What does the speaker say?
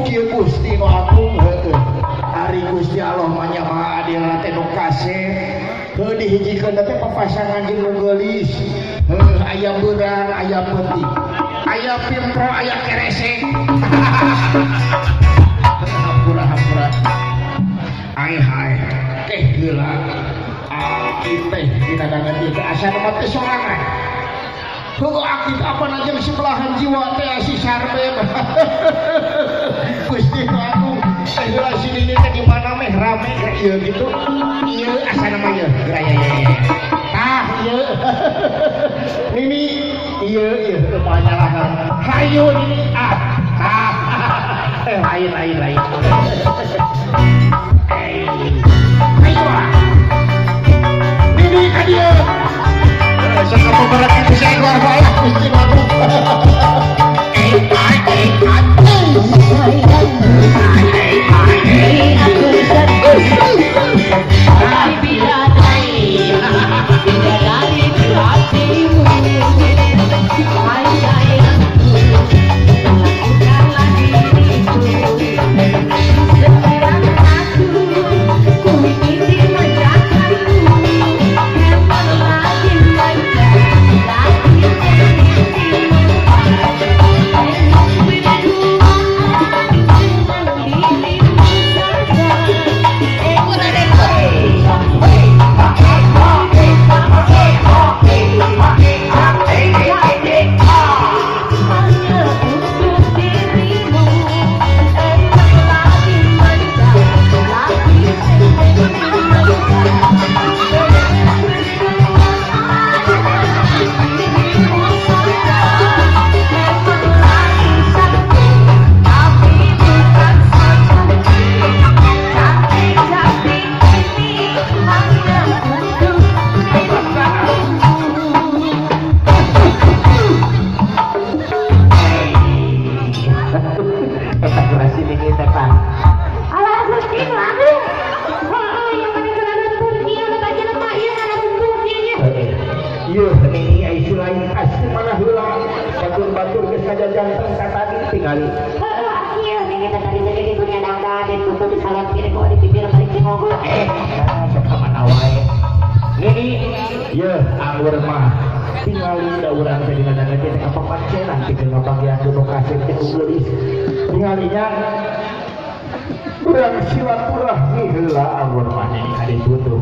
Kieu Gusti nu agung heueuh. Ari Gusti Allah mah nya Maha Adil teh nu kasih. Heuh dihijikeun teh papasangan jeung nu geulis. Heuh aya beurang, aya peuting. Aya pimpro, aya keresek. Hampura hampura. Ai hai. Teh heula. Aki teh dina dangan ieu teh asa mah teh sorangan. Heuh aki apa jeung sebelahan jiwa teh si Sarbe. Gusti nu agung teh heula si Nini teh di mana meh rame ieu gitu. Ieu asa nama ieu geura ya ya. Tah ieu. Nini ieu ieu panyalahan. Hayu Nini ah. Tah. Eh lain lain lain. Eh. Hayu ah. Nini ka dieu. Saya berat bisa keluar bawah Gusti agung. Urang silaturahmi heula anggur mah ini kaditu tuh.